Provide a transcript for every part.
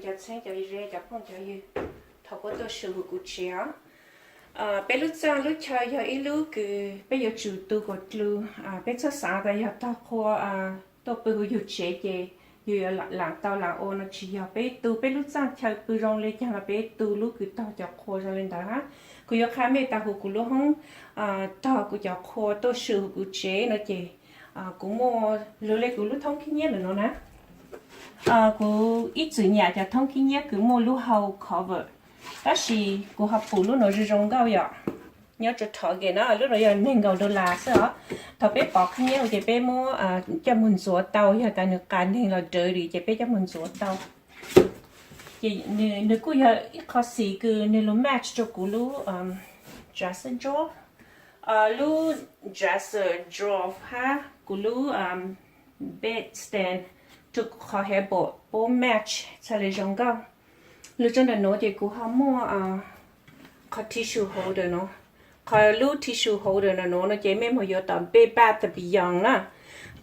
Cov txheeb cov ze cov phooj cov ywg, thov puas tuaj su hauv kuv tsev os. Peb lub txaj lub chaw yog ib lub kws peb yuav tsum tu kom dlua. Peb txhob xav tas yog tog qhua tuaj pw hauv yus tsev ces yus yuav lam tau lam ua no tsis yog. Peb tu peb lub txaj chaw pw zoo li cas los peb tu lub kws tog cov qhua zoo li ntawd hab. Kuv yuav qha mej tas huv kuv lub hoob tog kuv cov qhua tuaj su hauv kuv tsev no ces kuv muaj lug le kuv lub thoob khib nyiab ntawm no na. Kuv ib txwm nyam cov thoob khib nyiab kws muaj lub hau cover, tab sis kuv ho pum lub no zoo zoo nkauj yom. Nyob rau Target na, lub no yog nees nkaum dollar xwb os. Thaum peb pov khib nyiab ces peb muab coj moog ntxuav tau, yog tas nws qas neeg los dirty ces peb coj moog ntxuav tau. Ces nws kuj yog ib qho xim kws nws lug match rau kuv lub dresser drawer, lub dresser drawer hab kuv lub bed stand, rua kuv qhov headboard puab match txhaj le zoo nkauj. Lug rua ntawm nuav ces kuv ho muaj qhov tissue holder no. Qhov lub tissue holder ntawm nuav no ces mej moog yuav tom Bed Bath and Beyond na.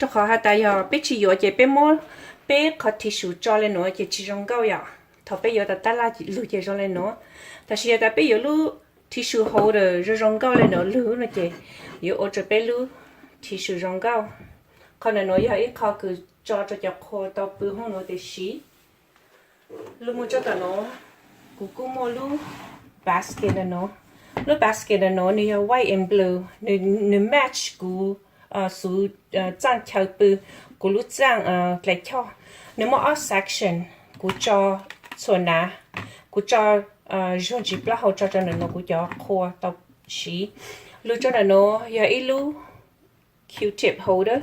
Rua qhov has tas yog peb tsis yuav ces peb muab peb qhov tissue tso le nuav ces tsis zoo nkauj yom. Thaum peb yuav tas taj laj lug ces zoo le nuav. Tab sis yog tas peb yuav lub tissue holder zoo zoo nkauj le nuav lug no ces yuav ua rua peb lub tissue zoo nkauj. Qhov ntawm nuav yog ib qho kws tso rua cov qhua tau pw hoob nuav tes siv. Lug moog rua tom nuav, kuv kuj muaj lub basket ntawm nuav. Lub basket ntawm nuav nws yog white and blue, nws match kuv xuv txaaj chaw pw, kuv lub txaaj dlais choj. Nws muaj ob section, kuv tso txhua nav, kuv tso zuag ntsis plaub hau tso rua ntawm nuav kuv cov qhua tau siv. Lug rua ntawm nuav yog ib lub Q-tip holder,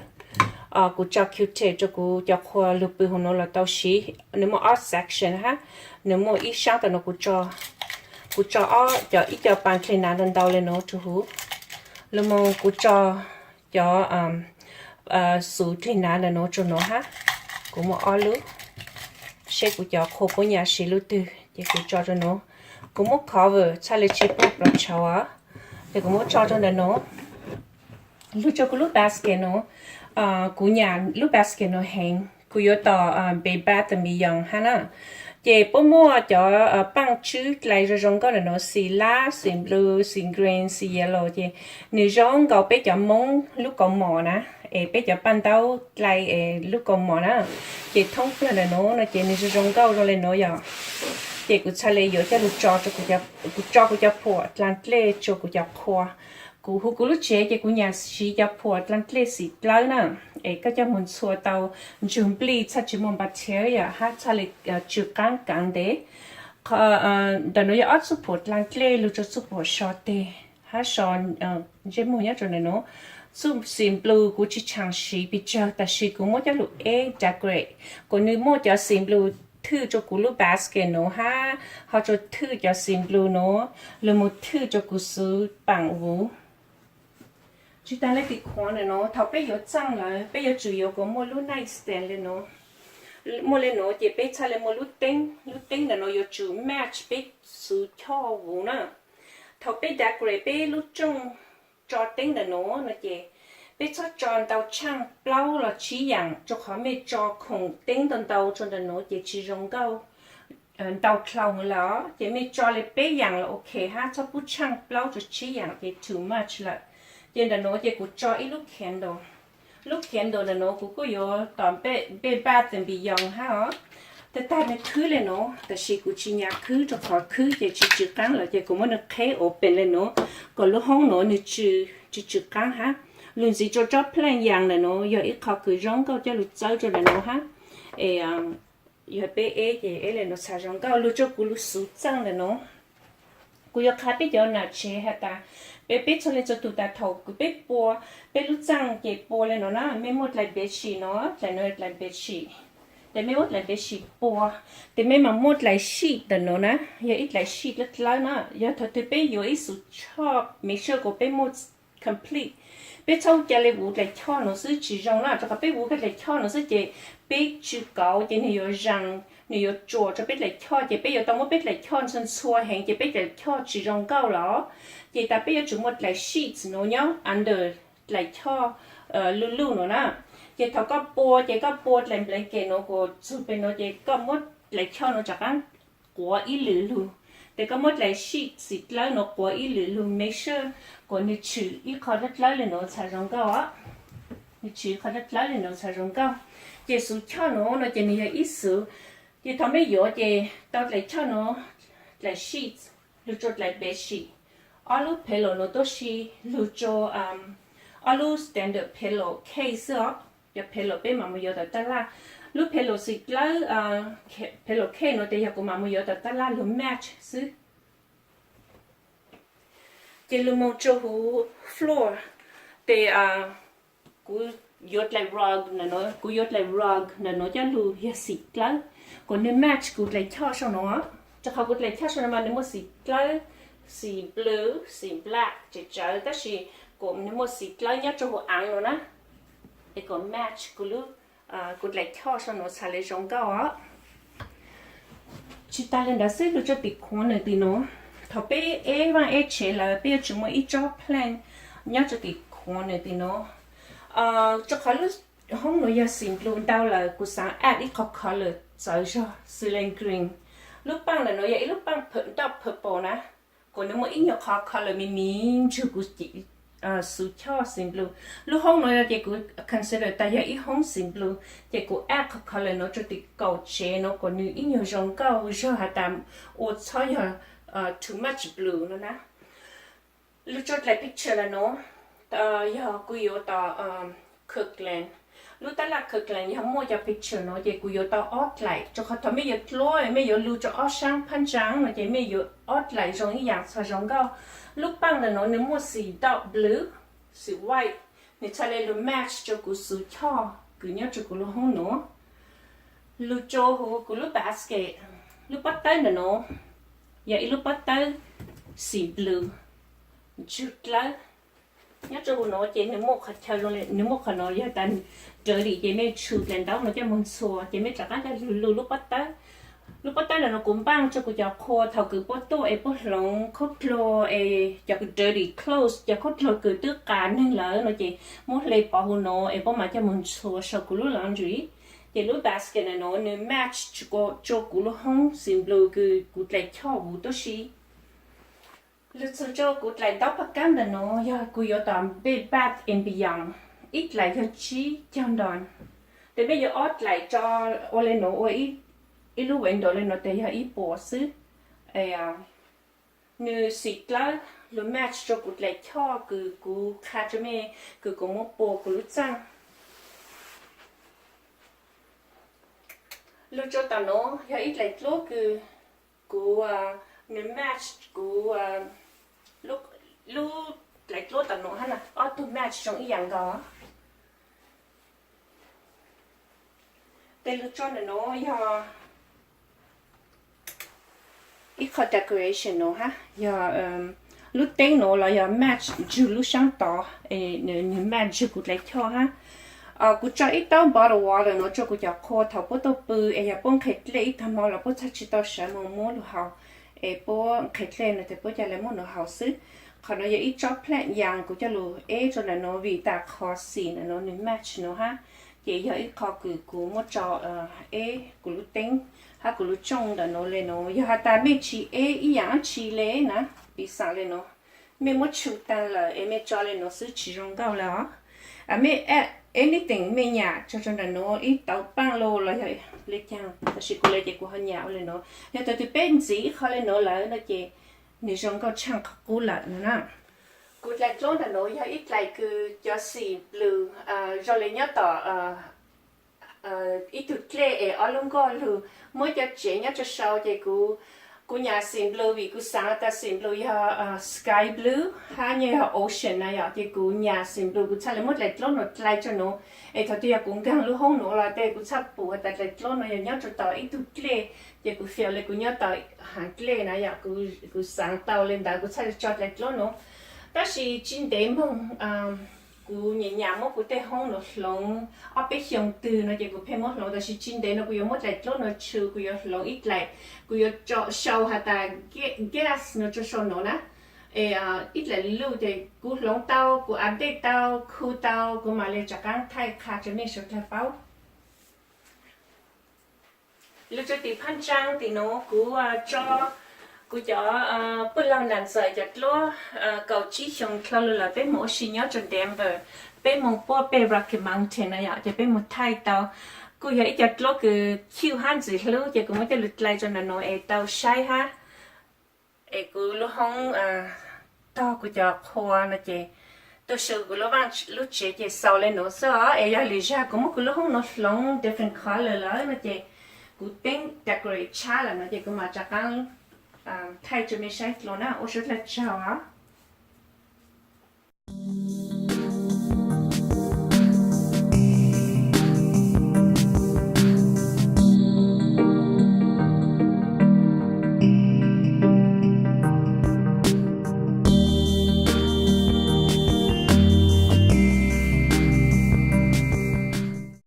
kuv tso Q-tip rua kuv cov qhua lug pw hauv nuav los tau siv. Nws muaj ob section hab, nws muaj ib saab tom nuav kuv tso, kuv tso ob cov ib co paas dlig nav ntau ntau le nuav rua huv. Lug moog kuv tso cov xuv dlig nav ntawm nuav rua nuav hab. Kuv muaj ob lub, seb kuv cov qhua puab nyam siv lub twg ces kuv tso rua nuav. Kuv muab cover txhaj le tsis puag plov tshauv os, ces kuv muab tso rua ntawm nuav. Lug rua kuv lub basket nuav, kuv nyam lub basket nuav heev, kuv yuav tom Bed Bath and Beyond hab na. Ces puab muaj cov paaj tswb dlai zoo zoo nkauj ntawm nuav, xim lab, xim blue, xim green, xim yellow, ces nws zoo nkaus peb cov Moob lub kaus mom na, es peb cov paaj ntaub dlai es lub kaus mom na. Ces thoob plawg ntawm nuav no ces nws zoo zoo nkauj zoo le nuav yom. Ces kuv txhaj le yuav coj lug tso, kuv tso kuv cov phuam dlaa dlej rua kuv cov qhua. Kuv huv kuv lub tsev ces kuv nyam siv cov phuam dlaa dlej xim dlawb na, es koj coj moog ntxhua tau ntsug nplij txhaj tsis muaj bacteria hab txhaj le tsw qaab kaav ntev. Ntawm nuav yog ob txuj phuam dlaa dlej lug rua txuj phuam so teg hab so ntsej muag nyob rua ntawm nuav. Txuj xim blue kuv tsis tshaam siv pes tsawg tab sis kuv muab coj lug eb decorate kom nws muaj cov xim blue thwj rua kuv lub basket nuav hab ho rua thwj cov xim blue nuav lug moog thwj rua kuv xuv paam vuv. Tsis taag le tim khuav ntawm nuav, thaum peb yuav txaaj lawm peb yuav tsum yuav kom muaj lub night stand le nuav. Muaj le nuav ces peb txhaj le muaj lub teeb, lub teeb ntawm nuav yuav tsum match peb xuv choj vuv na. Thaum peb decorate peb lub rooj tso teeb ntawm nuav no ces peb txhob tso ntau tshaaj, plaub los tsib yaam, rua qhov mej tso khoom teeb ntau ntau rua ntawm nuav ces tsis zoo nkauj. Ntau dlhau lawm ces mej tso le peb yaam los ok hab txhob pub tshaaj plaub rua tsib yaam ces too much lawm. Ces ntawm nuav ces kuv tso ib lub candle. Lub candle ntawm nuav kuv kuj yuav tom Bed Bath and Beyond hab os. Tag tag nws khwb le nuav tab sis kuv tsis nyam khwb rua qhov khwb ces tsis tsw qaab lawm ces kuv muab nws qheb open le nuav kom lub hoob nuav nws tsw, tsis tsw qaab hab. Lug ntxiv rua tsob plant yaas ntawm nuav yog ib qho kws zoo nkauj coj lug txawb rua ntawm nuav hab. Es yog peb eb ces eb le nuav txhaj zoo nkauj. Lug rua kuv lub xuv txaaj ntawm nuav, kuv yuav qha peb cov nam tsev has tas, peb, peb txhua leej txhua tug tas thaum kws peb pua peb lub txaaj ces pua le nuav na, mej muaj dlai bedsheet nuav, dlai nuav dlai bedsheet, tes mej muab dlai bedsheet pua, tes mej mam muab dlai sheet ntawm nuav na, yog ib dlai sheet dlawb dlawb na. Yog thaum twg peb yuav ib xuv choj, make sure kom peb muaj complete. Peb txhob ca le vuv dlai choj nuav xwb tsis zoo na, rua qhov peb vuv dlai choj nuav xwb ces peb tsw kauv ces nwg yuav zaas, nwg yuav tsuam rua peb dlai choj ces peb yuav tau muab peb dlai choj ntxhua ntxhua heev ces peb dlai choj tsis zoo nkauj los. Ces tas peb yuav tsum muaj dlai sheets nuav nyob under dlai choj luj luj nuav na. Ces thaum koj pua ces koj pua dlai blanket nuav kuas txug pem nuav ces koj muab dlaim choj no rov qab quav ib lwm lug. Ces koj muab dlaim sheet xim dlawb no quav ib lwm lug, make sure kom nws tshwm ib qho dlawb dlawb li no txhaj zoo nkauj os. Nws tshwm ib qho dlawb dlawb li no txhaj zoo nkauj. Ces xuv choj no no ces nws yog ib xuv. Ces thaum mej yuav ces tau dlaim choj no, dlaim sheet, lug rua dlaim bedsheet, ob lub pillow no tuab si, lug rua ob lub standard pillow case xwb os. Cov pillow peb mam mus yuav tom taj laj. Lub pillow xim dlawb, pillow case no ces yog kuv mam mus yuav tom taj laj lug match xwb. Ces lug moog rua huv floor, ces kuv yuav dlaim rug ntawm no, kuv yuav dlaim rug ntawm no coj lug yog xim dlawb, kom nws match kuv dlaim choj sau no. Rua qhov kuv dlaim choj sau no mas nws muaj xim dlawb, xim blue, xim black tsawv tsawv, tab sis kom nws muaj xim dlawb nyob rua huv aav no na, es kom match kuv lub, kuv dlaim choj sau no txhaj le zoo nkauj os. Tsis tas le ntawd xwb, lug rua tim corner tim no, thaum peb eb vaaj eb tsev lawm peb yuav tsum muaj ib tsob plank nyob rua tim corner tim no. Rua qhov lub hoob no yog xim blue ntau lawm, kuv xaav add ib qho color txawv zog xws le green. Lub paaj ntawm no yog ib lub paaj dark purple na, kom nws muaj ib nyuag qho color me me nrug kuv xuv choj xim blue. Lub hoob no ces kuv consider tas yog ib hoob xim blue, ces kuv add qho color no rua tim kaum tsev no kom nws ib nyuag zoo nkauj zog has tas ua txhob yog too much blue no na. Lug rua dlaim picture ntawm no, yog kuv yuav tom Kirkland. Lub taj laj Kirkland yog muaj cov picture no ces kuv yuav tau ob dlaim, rua qhov thaum mej yuav dluab mej yuav lug rua ob saab phab ntsaa no ces mej yuav ob dlaim zoo ib yaam txhaj zoo nkauj. Lub paaj ntawm no nws muaj xim dark blue, xim white, nws txhaj le lug match rua kuv xuv choj kws nyob rua kuv lub hoob no. Lug rua huv kuv lub basket, lub pob tawb ntawm no yog ib lub pob tawb xim blue ntsug dlawb. Nyob rua huv no ces nws muaj qhov chaw zoo le, nws muaj qhov no yog tas dirty ces mej tshu dlaim ntaub no coj moog ntxhua ces mej rov qaab coj lug lug lub pob tawb. Lub pob tawb ntawm no kuv npaaj rua kuv cov qhua thaum kws puab tuaj es puab hloov khaub dluag es cov dirty clothes, cov khaub dluag kws twb qas neeg lawm no ces muab hle pov huv no es puab mam coj moog ntxhua sau kuv lub laundry. Ces lub basket ntawm no nws match rua kuv lub hoob xim blue kws kuv dlaim choj huv tuab si. Lug txug rua kuv dlaim ntaub paj kab ntawm no yog kuv yuav tom Bed Bath and Beyond, ib dlaim yog tsib caug dollar. Tes mej yuav ob dlaim tso ua le no ua ib lub window le no tes yog ib puas xwb. Nws xim dlawb lug match rua kuv dlaim choj kws kuv qha rua mej kws kuv muab pua kuv lub txaaj. Lug rua tom no yog ib dlaim dluab kws kuv, nws match kuv lub dlaim dluab tom no hab na, ob tug match zoo ib yaam nkaus. Tes lug rua ntawm no yog ib qho decoration no hab, yog lub teeb no los yog match ntsug lub saab tod, nws match ntsug kuv dlaim choj hab. Kuv tso ib taub bottle water no rua kuv cov qhua thaum puab tuaj pw es yog puab nqhis dlej ib tag hmo los puab txhaj tsi tau sawv moog muab lug haus, es puab nqhis dlej no tes puab ca le muab nws haus xwb. Qhov no yog ib tsob plant yas kuv coj lug eb rua ntawm no vim tas qhov xim ntawm no nws match no hab, ces yog ib qho kws kuv muab tso eb kuv lub teeb hab kuv lub tsooj ntawm no le no. Yog has tas mej tsi eb ib yaam dlaab tsi le na, piv xam le no, mej muab tshu taag lawm es mej tso le no xwb tsi zoo nkauj le os. Mej add anything mej nyam tso rua ntawm no, ib tauv paaj los los yog le caag, tab sis kuv le ces kuv ho nyam ua le no. Yog thaum twg peb ntxiv ib qho le no lawm no ces nws zoo nkauj tshaaj qhov qub lawm no na. Kuv dlaim dluab ntawm no yog ib dlaim kws cov xim blue zoo le nyob tom ib tug dlej es ob lub nkoj lug muab cov tsev nyob rua sau ces kuv, kuv nyam xim blue vim kuv xaav tas xim blue yog sky blue hab yog ocean na yom, ces kuv nyam xim blue kuv txhaj le muab dlaim dluab no dlai rua no. Es thaum twg yog kuv nkaag lub hoob no los tes kuv txhaj pum has tas dlaim dluab no yog nyob rua tom ib tug dlej, ces kuv feel le kuv nyob tom haav dlej na yom, kuv xaav tau le ntawd kuv txhaj le tso dlaim dluab no. Tab sis tsi ntev moog kuv nyam nyam muab kuv tej hoob no hloov ob peb xyoos twg no ces kuv pheej muab hloov, tab sis tsi ntev no kuv yuav muab dlaim dluab no tshu, kuv yuav hloov ib dlaim, kuv yuav sau has tas gas no rua sau no na. Es ib dlaim luj ces kuv hloov tau, kuv update tau, khu tau, kuv mam le rov qaab thaij qha rua mej suav dlawg paub. Lug rua tim phab ntsaa tim nuav kuv tso kuv cov pawg laug nam ntxawm cov dluab kaum tsib xyoo dlhau lug lawm, peb moog ua si nyob rua Denver, peb moog puab peg Rocky Mountain na yom, ces peb moog thaij tau. Kuj yog ib co dluab kws cute hab ntxim hlub, ces kuv muab coj lug dlai rua nov nuav es tau saib hab. Es kuv lub hoob tog kuv cov qhua no ces, tu sw kuv lub vaaj lub tsev ces xaus le nuav xwb os. Es yog lwm zag kuv muab kuv lub hoob nuav hloov different color lawm no ces kuv teeb decorate tshab lawm no ces kuv mam rov qaab thaij rua mej saib dlua na. Ua suav dlawg tsaug os.